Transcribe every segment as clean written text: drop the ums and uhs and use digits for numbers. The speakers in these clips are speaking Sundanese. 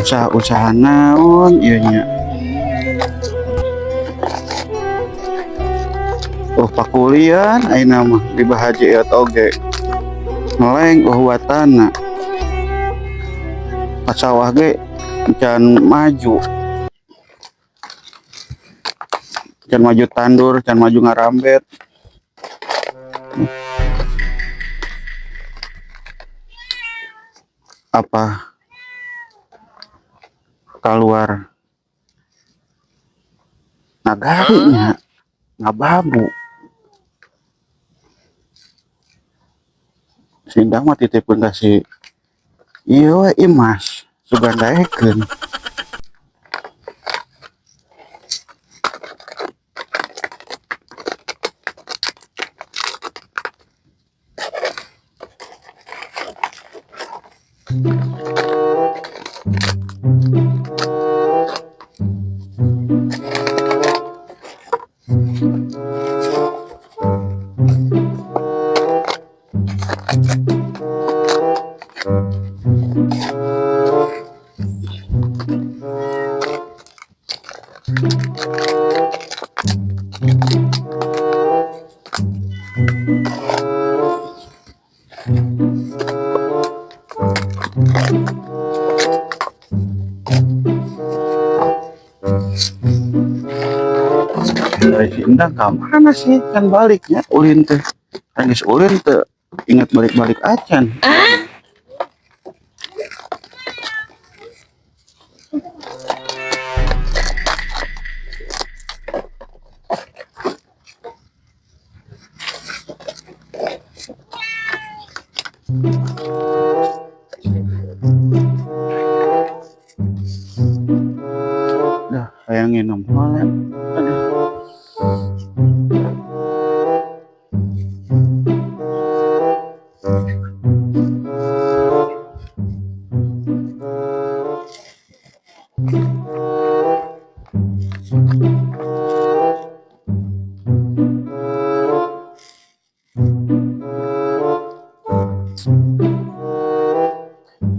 Usaha-usaha naon ieu nya? Oh, pakulian ayeuna mah di Bahaji ieu oge ngeleng uhuatana ka sawah ge can maju, can maju tandur, can maju ngarambet. Apa keluar nagarinya ngababu sindang mah titipkeun ka si ieu we Imas sugan daekeun. Dari si Endang ka mana sih kan baliknya ulin teh geus ulin teh ingat balik-balik acan. Dah hayang nginum heula. Aduh.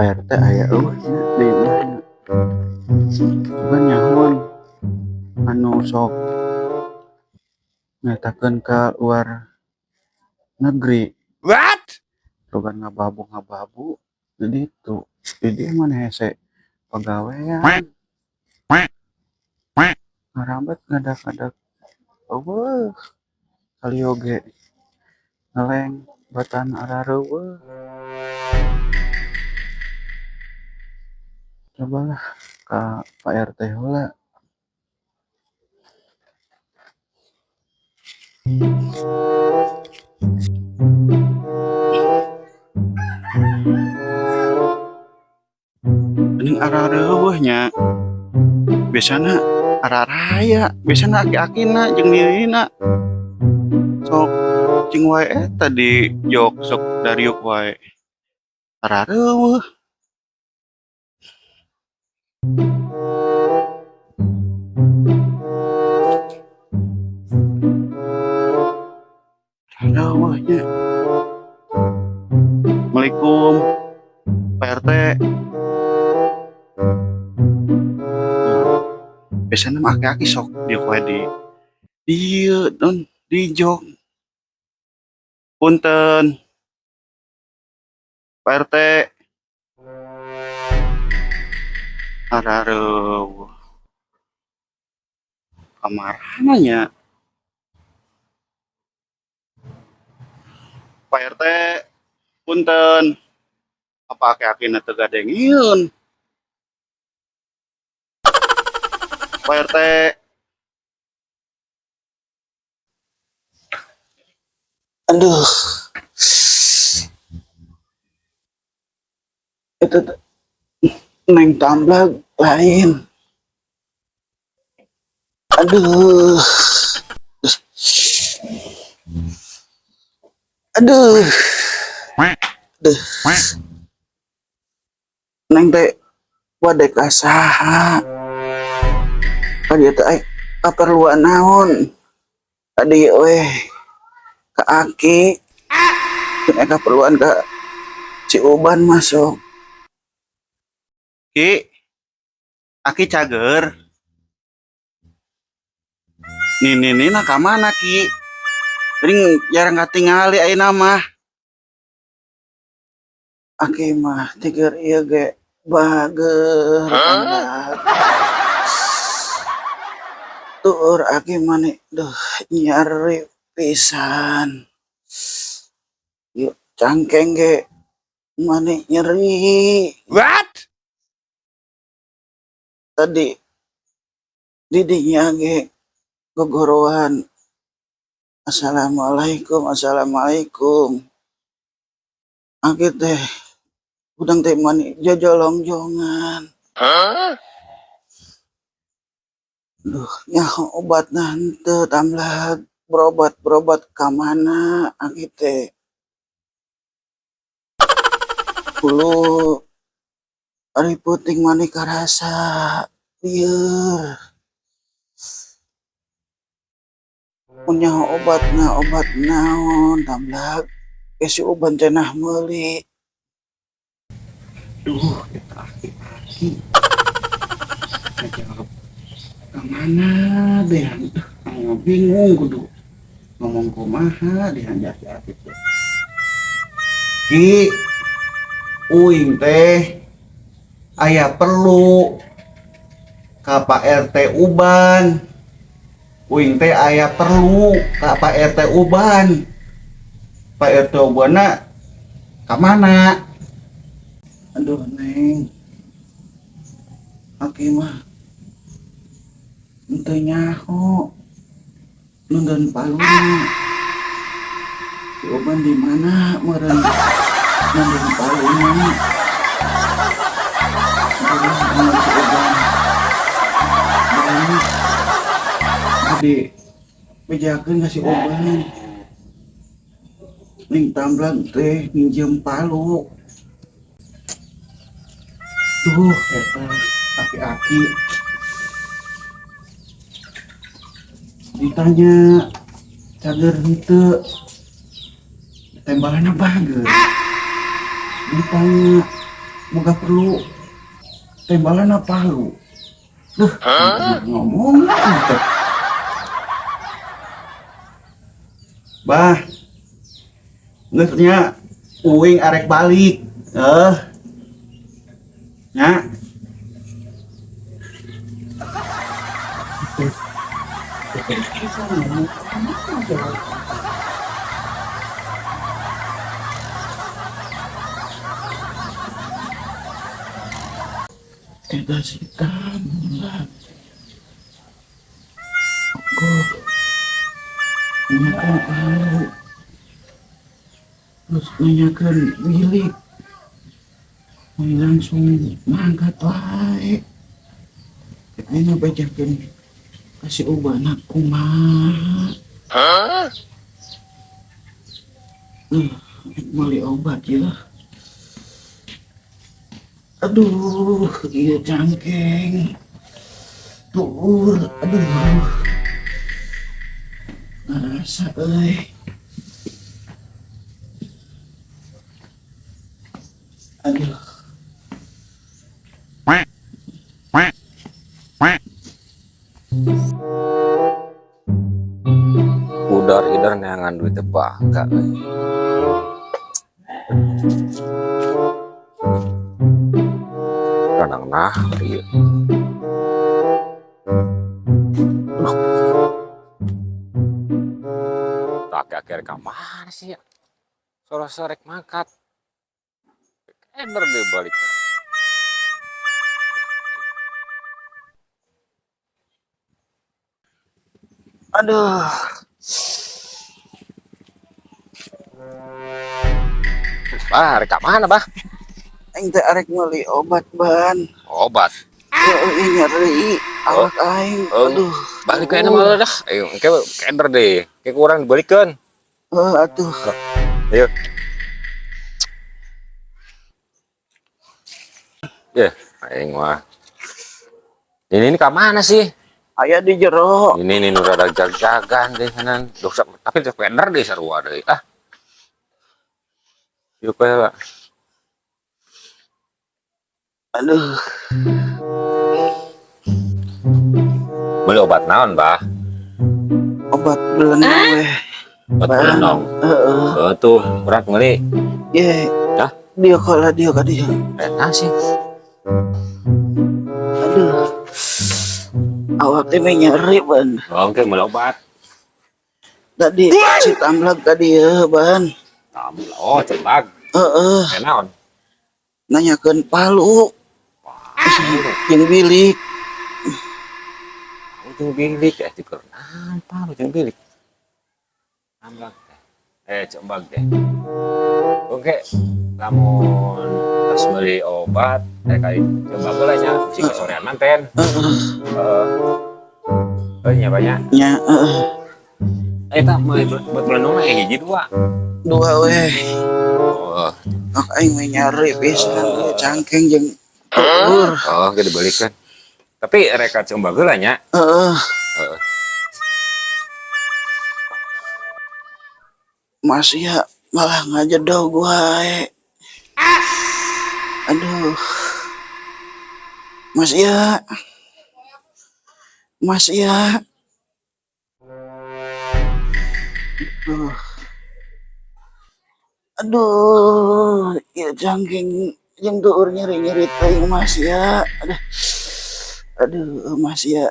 Pak RT aya euweuh nya di imah nya. Cuman nyahoan anu sok nyatakeun ka luar negeri. What? Logan ngababu-ngababu di ditu. Di dieu mah hese pagawean. Ngarambat ngadak-ngadak euweuh kali oge ngeleng batan arareuweuh. Cobalah ka Pak RT heula. Ini arareuweuh nya. Biasana araraya, biasana aki-akina jeung dirina. Sok cing wae eta di jok sok dariuk wae. Arareuweuh. Arareueuh nya. Assalamualaikum, Pak RT. Biasana mah aki-aki sok dieu we di dieu non di jok. Punten. Pak RT. Arareueuh. Kamarana nya? Pak RT, punten. Apa aki-akina teu gadengeun? Pak RT. Aduh. Itu teh Neng Tamblag lain. Aduh. Aduh. Aduh. Neng teh bade ka saha? Ka dieu teh aya kaperluan naon? Tadi weh ka aki. Aya kaperluan ka Si Uban masuk. Ki, aki cager. Nih nih nih, nah kamana, Ki? Ring jarang katingali ayeuna mah. Aki mah tiger ieu ge bager tanggal. Tuur aki mah nih, duh, nyeri pisan. Yuk cangkeng ge mani nyeri. What? Tadi didinya ge gogoroan. Assalamualaikum, assalamualaikum. Aki teh udang teh mani jojolongjongan. Huh? Duh, nyaho obat henteu, Tamlag. Berobat-berobat ka mana aki teh? Hulu ari peuting mani karasa lieur. Mun nyaho obatna obat naon, Tamlag? Ke si Uban teh nah meuli. Duh, eta aki-aki. Ngajawab ka mana deh? Aduh, bingung kudu ngomong kumaha deh aki-aki teh. Ki, uing teh aya perlu ka Pak RT Uban. Uing teh aya perlu ka Pak RT Uban. Pak RT Ubanna ka mana? Aduh, Neng. Aki mah henteu nyaho. Nundon paluna. Si Uban di mana meureun nundon paluna? Aduh, si Uban. Banyak. Jadi bejakeun ka si Uban. Ning Tamblang teh minjem palu. Duh, eta aki-aki. Ditanya cager henteu, tembalanna bager. Ditanya boga perlu, tembalanna palu. Duh, ngomong teh. Bah, geus nya uing arek balik. Nya. Eta si Tamblang. Kok nanyakeun palu. Terus nanyakeun bilik. Mun langsung mangkat wae. Ayeuna bejakeun ka si Uban kumaha? Huh? Meuli obat ya. Aduh, iya cangkeng. Tuur, aduh. Ngerasa euy. Aduh. Udar idar neangan duit teh bangga euy. Kadang nah ieu. Duh. Tak akhir ka mana sih ya? Sore-sore rek mangkat. Ender deh baliknya. Aduh. Bah, rek ka mana, Bah? Aing teh arek meuli obat, Ban. Obat. Heeh, ieu nyeri awak aing. Oh. Aduh. Balik ke mah dah. Ayo, engke kender deh. Kayak kurang dibalikeun. Heuh atuh. Ayo. Ya, aing mah. Ini ka mana sih? Aya di jero. Ini nih nu rada jag-jagan deh kanan. Dosa tapi teh kender deh sarua deui. Ah. Yuk we lah. Aduh. Beli obat naon, Bah? Obat belenung weh. Obat belenung. Heeh. Heeh tuh, kurang meuli. Ye. Hah? Dia kalah dia ka dia. Enak sih. Aduh. Awak teh meh nyeri, Ban. Oh, oke, beli obat. Tadi si Tamlag tadi ya, Ban. Tamlag. Oh, cembag. Heeh. Eh, naon? Nanyakeun palu. Jeung bilik. Palu jeung bilik eh dikur. Naon palu jeung bilik? Tamlag teh. Cembag teh. Oke, lamun pas beli obat, kali coba heula nya, bisi kesorean manten. Heeh. Heeh. Nya banyak. Nya, heeh. Eta meuli buat belenung mah hiji dua. Dua weh. Oh. Ak aing mah nyari pisan we cangkeng jeung tuur. Oh, ge dibelikeun. Tapi reka coba heula nya. Heeh. Heeh. Mas ya malah ngajedog wae. Aduh. Mas ya. Mas ya. Aduh. Aduh, ya cangkeng jeung tuur nyeri-nyeri teuing Mas ya. Aduh. Aduh, Mas ya.